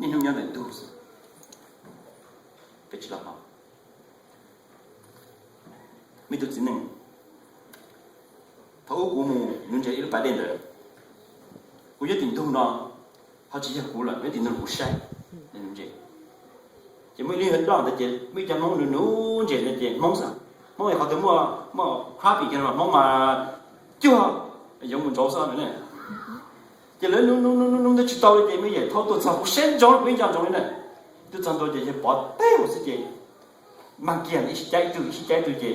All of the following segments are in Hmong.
Niaj hnub nyob ntawm ntug xwb, peb tsis los hmo. Me tus txiv neej, thaum ub kuv mus nuv ntses ib lub pas dej ntawd, kuv nyob tim ntug no, ho tsis yog kuv lawm, nyob tim ntug kuv saib nuv ntses. Ces muaj ib lub hauv doj ntawd ces muaj ib co Hmoob nuv nuv ntses ntawd ces Hmoob xwb, Hmoob qhov twg muaj, muaj crappie kiag los Hmoob mas cuag yoov mus ntsauv xwb na. Ces lawv nuv nuv nuv nuv nuv ntawd tsis tau li ces me yawm thaub tuaj txog, kuv saib ntsoov kuv yeej nco ntsoov li na. Tuaj txog ntua ces yawg pov teb hauv xwb ces mag kiag ib sij caij ib tug ib sij caij ib tug ces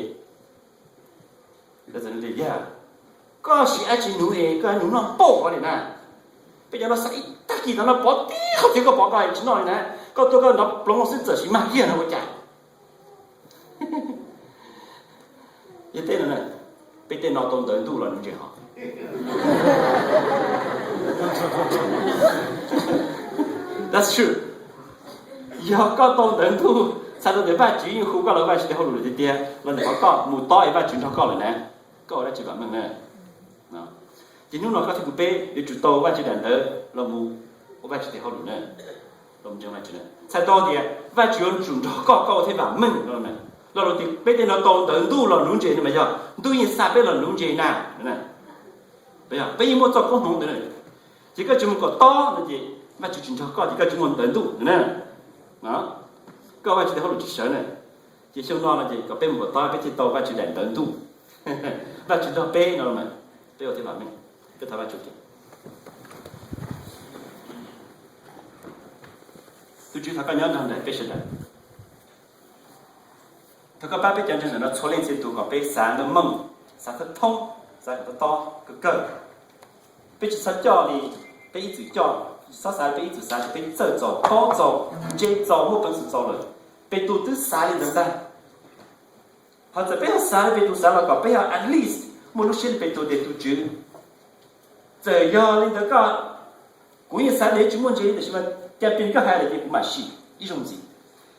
lawv txawm tias, yawg, koj siv dab tsi nuv es koj nuv noj npaum li na? Peb cov no xav ib tag kis tau no pov tib qhov chaw koj pov koj tsis noj li na. Koj tuaj koj nrov ploov xwb txawm sim mag kiag no ua cas? Yog tej no, peb tej no tau ntawv ntuj los nuv ntses hos. That's true. Yog koj tau ntawv ntuj, txhais tau tias Vajtswv yeej hu koj los Vajtswv tes hauj lwm tiag tiag los ntawm qhov koj mus tob es Vajtswv nrog koj lawm na, koj ua dab tsi vam meej na? Ces hnub no koj thiab kuv peb yuav tsum tau Vajtswv daim ntawv los mus ua Vajtswv tes hauj lwm na, los mus ntseeg Vajtswv na. Txhais tau tias Vajtswv yuav tsum nrog koj, koj ua thiaj vam meej no na. Lo lus tias peb tej no tau ntawv ntuj los nuv ntses no mas yog ntuj yeej xa peb los nuv ntses na. Peb yeej muaj txoj koob hmoov ntawd na. Ces koj tsis mus kom tob no ces Vajtswv tsis nrog koj ces koj tsis muaj ntawv ntuj na. Koj Vajtswv tes hauj lwm tsis sawv na. Ces xyoo no no ces kom peb mus kom tob peb thiaj tau Vajtswv daim ntawv ntuj. Vajtswv nrog peb no mas peb ua thiaj vam meej. Peb thov Vajtswv tias, tus Tswv thov koj nyob nrog nraim peb sawv daws. Thov koj pab peb cov ntseeg ntawm no txhua leej txhia tus kom peb xav meej meej, xav thoob thoob, xav kom tob tob kawg kawg. Peb tsis txhob coj li peb ib txwm coj, tsis txhob xav li peb ib txwm xav, peb txawj txaus, paub txaus, ntse txaus, muaj peev xwm txaus lawm. Petus twb xav li ntawd ntag. Ho txawm peb ho xav li Petus xav los kom peb ho at least muaj lub siab li Petus tias, tus Tswv, txawm yog li ntawd koj, kuv yeej xav tias tsis muaj ntses li, tiam sis mas cas pib koj hais lawm ces kuv mam sim ib zaug ntxiv.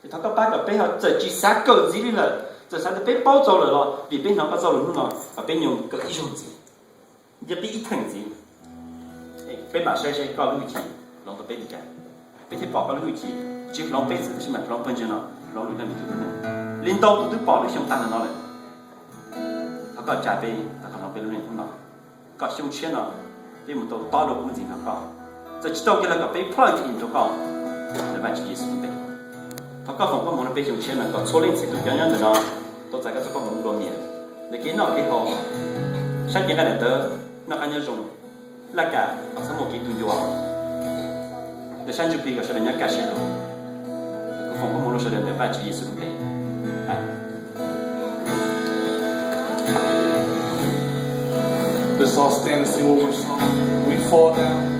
Ces thov koj pab kom peb ho txawm tsis xav kawm ntxiv li lawm, txawm xav tias peb paub txaus lawm los vim peb hnov koj txoj lus hnub no kom peb nyoog kawm ib zaug ntxiv, nce peb ib theem ntxiv, peb mam saib saib koj lub hwj chim hloov tau peb li cas. Peb thiaj pom koj lub hwj chim, tsis hloov peb xwb tab sis mas hloov pawg ntseeg no, hloov lwm leej lwm tus thiab. Li ntau tus twb pom lub xyoo tag ntawm no lawm. Thov koj tsa peb, thov koj hloov peb lub neej hnub no. Koj xyoo tshiab no peb mus tau tob dua qub ntxiv nrog koj, txawm tsis tau kiag los kom peb plug in rau koj ntawm Vajtswv Yexus lub npe. Thov koj foom koob hmoov rau peb xyoo tshiab no kom txhua leej txhia tus cov nyob ntawm no tau txais koj txoj koob hmoov dua niam, ntawm kev noj kev haus, sab cev nqaij daim tawv, noj qab nyob zoo, laj kam kom txhob muaj kev tu ncua, ntawm sab ntsuj plig kom sawv daws nyob kaj siab lug. Kuv foom koob hmoov rau sawv daws ntawm Vajtswv Yexus lub npe. The song stands, sing one more song. We fall down.